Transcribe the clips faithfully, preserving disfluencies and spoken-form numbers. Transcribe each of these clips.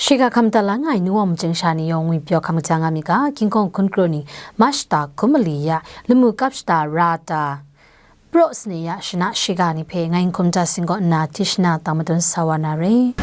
Shiga hkam da la nga ai nu wa majing sha ni yawng ngwi pyaw hkam kaja nga mi ga, King Kong hkun kru ning Mashta hkum mali ya lamu kap shada ra ta, praw sane ya shana shiga ni hpe ngai n hkum da singgaw nna tishna tang madun sa wa na re.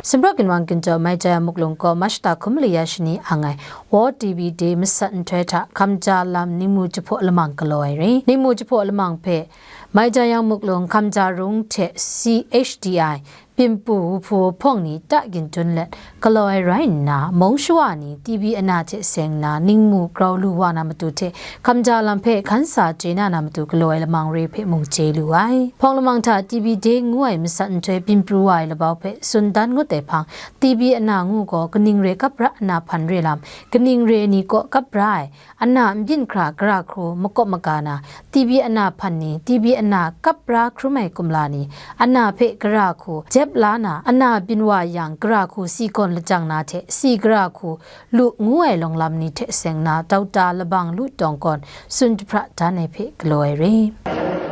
Sumpraw ginwang ginjaw Maijaya Muklung gaw Mashta hkum mali ya shani ang ai World T B Day masat nhtoi hta hkam ja lam ningmu jahpaw lamang galaw ai re. Ningmu jahpaw lamang hpe Maijayang Muklung hkam ja rung hte C H D I, Pinpu, Wuhpu, Wuhpawng ni ta gin dun let galaw ai rai nna, mung shawa ni T B ana hte seng nna ningmu grau lu wa na matu hte hkam ja lam hpe hkan sa chye na na matu galaw ai lamang re hpe mung chye lu ai. Hpawng lamang hta T B Day ngu ai masat nhtoi byin pru wa ai labau hpe tsun dan ngut ai hpang, T B ana ngu gaw kaning re kap ra ana hpan re lam, kaning re ni kaw kap ra ai, ana n byin hkra gara hkru makawp maga na, T B ana hpan ni, T B ana kap ra hkrum ai kumla ni, ana hpe gara hku jep la na, ana byin wa yang gara hku si gawn lajang na hte si gara hku lu ngu ai lawng lam ni hte seng na, dauta labang lu tawng gawn tsun jahpra dan ai hpe galaw ai re.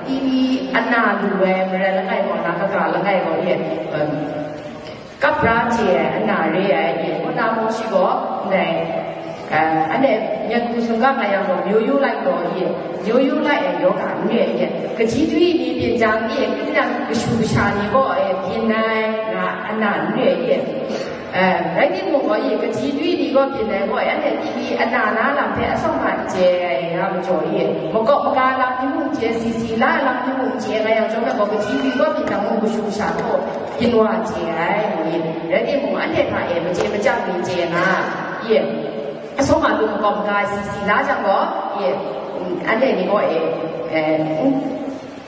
T B ana lu ai maren langai gaw, na kaga langai gaw e, um, Kap ra chye ai ana re ai, e, kaw na mung shi gaw, ndai, eh, anhte myen hku sumga nga yang gaw, myo yu lai gaw, e, myo yu lai ai yawga n re ai, e, kaji dwi ni byin jang, e, tinang kashu kasha ni gaw, e, byin ai, nga ana n re ai, e. Eh, rai timung gaw, e, kaji dwi ni gaw byin ai gaw, e, anhte T B ana na lam hpe atsawm hta chye ai nga majaw, e, makawp maga lam ni mung chye, si si la ai lam ni mung chye nga yang chyawm ai gaw, kaji dwi gaw byin jang mung kashu kasha htaw, Ginwa chye ai ni, rai timung, anhte hta e machye machyang ni chye nga, ye, asawng a lu makawp maga si si la jang gaw, ye, anhte ni gaw e, e,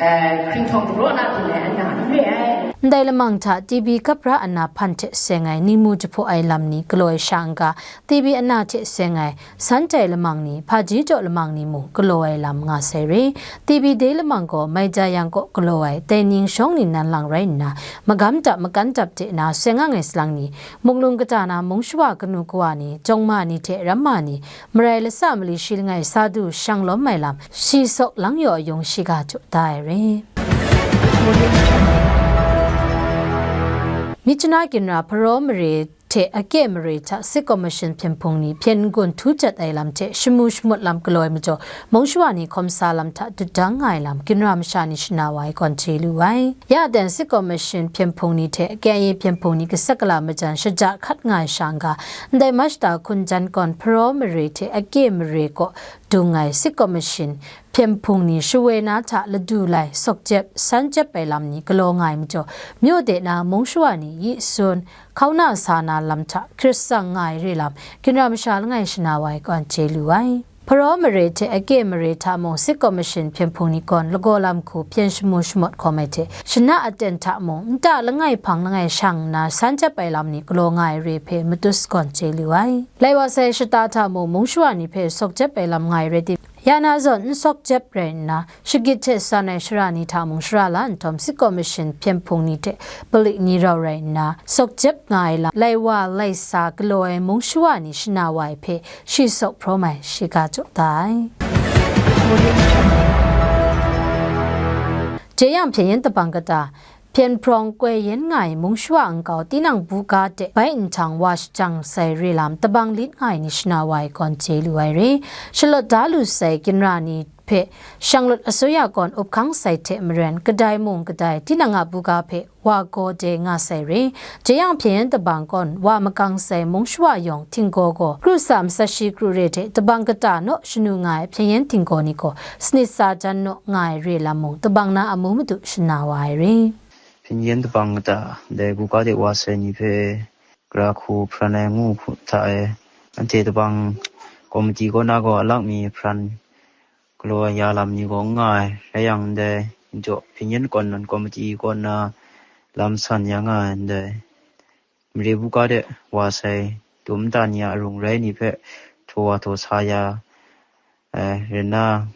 e, hkringhtawng dagraw na hpyi ai ana n re ai. Ndai lamang hta T B kap ra ana hpan hte seng ai ningmu jahpaw ai lam ni galaw ai sha n-ga, T B ana hte seng ai San tai lamang ni, hpaji jaw lamang ni mung galaw ai lam nga sai re. T B Day lamang gaw Maijayang kaw galaw ai, dai ning shawng ningnan lang rai nna, magam dap makan dap de na seng ang ai salang ni, mung lung kata na mung shawa kanu kawa ni, jawng ma ni hte ram ma ni, marai lasa mali shi langai sa du shang lawm ai lam, shi sawk lang yaw yung shiga jaw da ai re. Myitkyina ginra Pharaw mare hte Ake mare hta Sit Kaw Mashin Hpyen Hpung ni hpyen n-gun htu jat ai lam hte shamu shamut lam galaw ai majaw, mung shawa ni hkawm sa lam hta dut dang nga ai lam, ginra masha ni shana wa ai gawn chye lu ai. Ya dan Sit Kaw Mashin Hpyen Hpung ni hte K I A Hpyen Hpung ni kasak kala majan shaja hkat nga ai sha n-ga, ndai Mashta hkun jan gawn Pharaw mare hte Ake mare kaw dung ai Sit Kaw Mashin Hpyen Hpung ni shawoi na hta ladu lai sawk jep, san jep ai lam ni galaw nga ai majaw, myu de na mung shawa ni yi sun, hkauna sa na lam hta hkrit tsang nga ai re lam, ginra masha langai shana wa ai gawn chye lu ai. Pharaw mare hte Ake mare hta mung Sit Kaw Mashin Hpyen Hpung ni gawn lagaw lam hku hpyen shamu shamawt hkawm ai hte, shana aten hta mung nta langai hpang langai shang nna san jep ai lam ni galaw nga ai re hpe matut sagawn chye lu ai. Lai wa sai shata hta mung mung shawa ni hpe sawk jep ai lam nga ai rai tim, ya na zawn n sawk jep rai nna, shagit hte san ai shara ni hta mung shara la nhtawm, Sit Kaw Mashin Hpyen Hpung ni hte palik ni rau rai nna, sawk jep nga ai lam, lai wa lai sa galaw ai mung shawa ni shana wa ai hpe shi sawk hprawm ai shiga jaw da ai. Jeyang hpyen yin tabang kata, hpyen hprawng koi yen nga ai mung shawa nkau tinang buga de bai nhtang wa shajang sai re lam tabang lit nga ai ni shana wa ai gawn chye lu ai re. Shalawt da lu sai ginra ni hpe shang lut asuya gawn up hkang sai hte maren, kadai mung kadai tinang a buga hpe wa gaw de nga sai re. Jeyang hpyen yin tabang gawn wa makang sai mung shawa yawng htinggaw gaw, kru sa masat shi kru re hte tabang kata naw shanu nga ai hpyen yin htinggaw ni gaw, sanit sa jan naw nga ai re lam mung, tabang na amu madu shana wa ai re. Hpyen yin tabang kata, dai buga de wa sai ni hpe, gara hku hpran ai ngu hta e, anhte tabang komiti kaw na gaw alak mi hpran galaw ya lam ni gaw n nga ai, rai yang ndai, njaw hpyen yin kawn nan komiti kaw na lam san ya nga ai ndai, mare buga de wa sai, dum nta ni a arung rai ni hpe htaw wa htaw sa ya ai, rai nna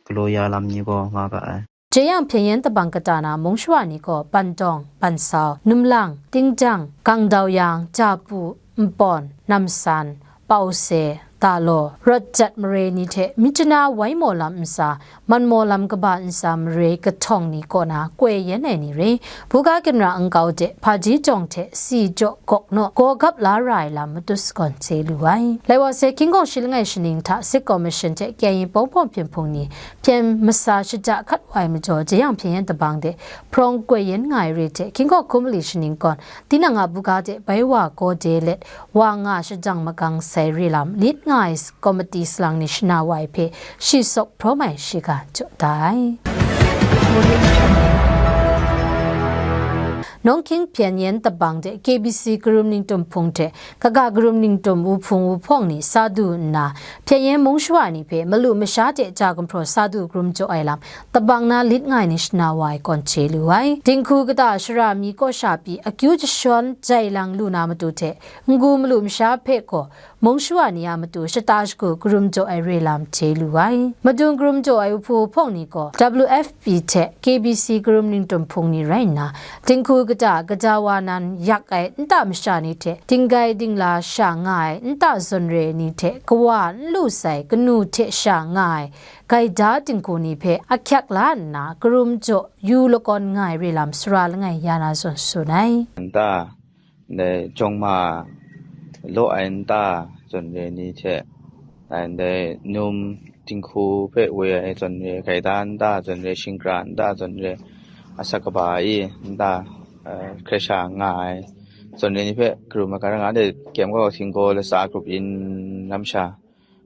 galaw ya lam ni gaw nga ga ai. Jeyang hpyen yin tabang kata na mung shawa ni gaw, Bandawng, Bansau, Numlang, Tingjang, Gangdauyang, Japu, Npawn, Namsan, Pause, Dalaw, Rawt Jat mare ni hte Myitkyina Waimaw lam ntsa, Manmaw lam kaba ntsa mare kahtawng ni kaw na koi yen ai ni re, buga ginra nkau de, hpaji jawng hte si jaw gawk naw gaw gap la ra ai lam matut sagawn chye lu ai. Lai wa se, hkying hkawng shi langai shaning hta State Commission hte K I A pawng pawng hpyen hpung ni hpyen masa shada hkat wa ai majaw, jayang hpyen yen tabang de hprawng koi yen nga ai re hte, hkying hkawng hkum mali shaning kawn tinang a buga de bai wa gaw de let, wa nga shajang magang sai re lam lit nga ai komiti salang ni shana wa ai hpe shi sawk hprawm ai shiga jaw da ai. Nawng Hkying hpyen yen tabang de K B C karum ningtum hpung hte kaga karum ningtum wuhpung wuhpawng ni sa du nna, hpyen yen mung shawa ni hpe malu masha hte ja gumhpraw sa du karum jaw ai lam tabang na lit nga ai ni shana wa ai kawn chye lu ai. Dinghku kata shara mi kaw sha pyi akyu jashawn jai lang lu na matu hte, n-gu malu masha hpe gaw mung shawa ni a matu shata shagu karum jaw ai re lam chye lu ai. Madung karum jaw ai wuhpu wuhpawng ni gaw W F P hte K B C karum ningtum hpung ni rai nna, dinghku kata kaja wa nan yak ai nta masha ni hte, dinggai dingla sha nga ai nta zawn re ni hte kawa n lu sai kanu hte sha nga ai gaida dinghku ni hpe ahkyak la nna karum jaw yu lakawn nga ai re lam sara langai ya na zawn tsun ai. Nta, ndai jawng ma law ai nta zawn re ni hte, ndai num dinghku hpe woi ai zawn re, gaida nta zawn re, shingkra nta zawn re, asak kaba i nta, eh, hkrai sha nga ai zawn re ni hpe karum ai ga ra nga, ndai kyem gaw htinggaw latsa grup yin lam sha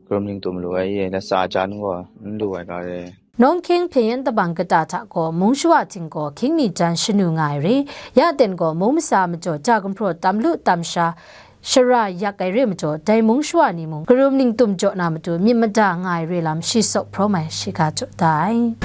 karum ningtum lu ai i, latsa jan gaw n lu ai ga re. Nawng Hkying hpyen yen tabang kata hta gaw mung shawa htinggaw hkying mi jan shanu nga ai re, ya ten gaw mung masa majaw ja gumhpraw tam lu tam sha shara yak ai re majaw, dai mung shawa ni mung karum ningtum jaw na matu myit mada nga ai re lam shi sawk hprawm ai shiga jaw da ai.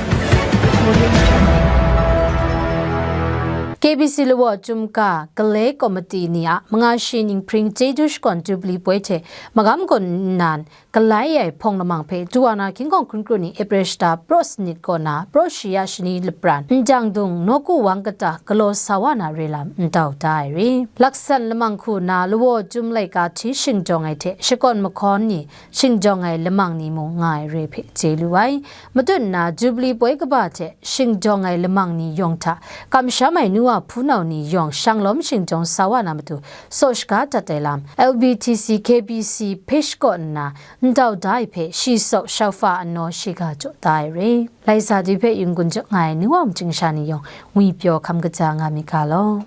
K B C Lawa Chyumka Galai Komiti ni a manga shi Ninghpring Chyeju Shakawn Jubili poi hte magam gawn nnan, Galai ai hpawng lamang hpe Duwana hkying hkawng hkun kru ni April shata praw sanit kaw na praw shi ya shani lapran, ndang dung nawku wang kata galaw sa wa na re lam n dau da ai re. Laksan lamang hku na lawa chyum laika hti shing jawng ai hte shakawn mahkawn ni shing jawng ai lamang ni mung nga ai re hpe chye lu ai. Matut nna Jubili poi kaba hte shing jawng ai lamang ni yawng hta kamsham ai nu wa hpunau ni yawng shang lawm shing jawng sa wa na matu, saw shaga dat ai lam L B T C K B C page kaw nna ndau da ai hpe shi saw shaufa annaw shiga jaw da ai re. Lai sa dwi hpe yung gun jaw nga ai nu wa majing sha ni yawng ngwi pyaw hkam kaja nga mi ga law.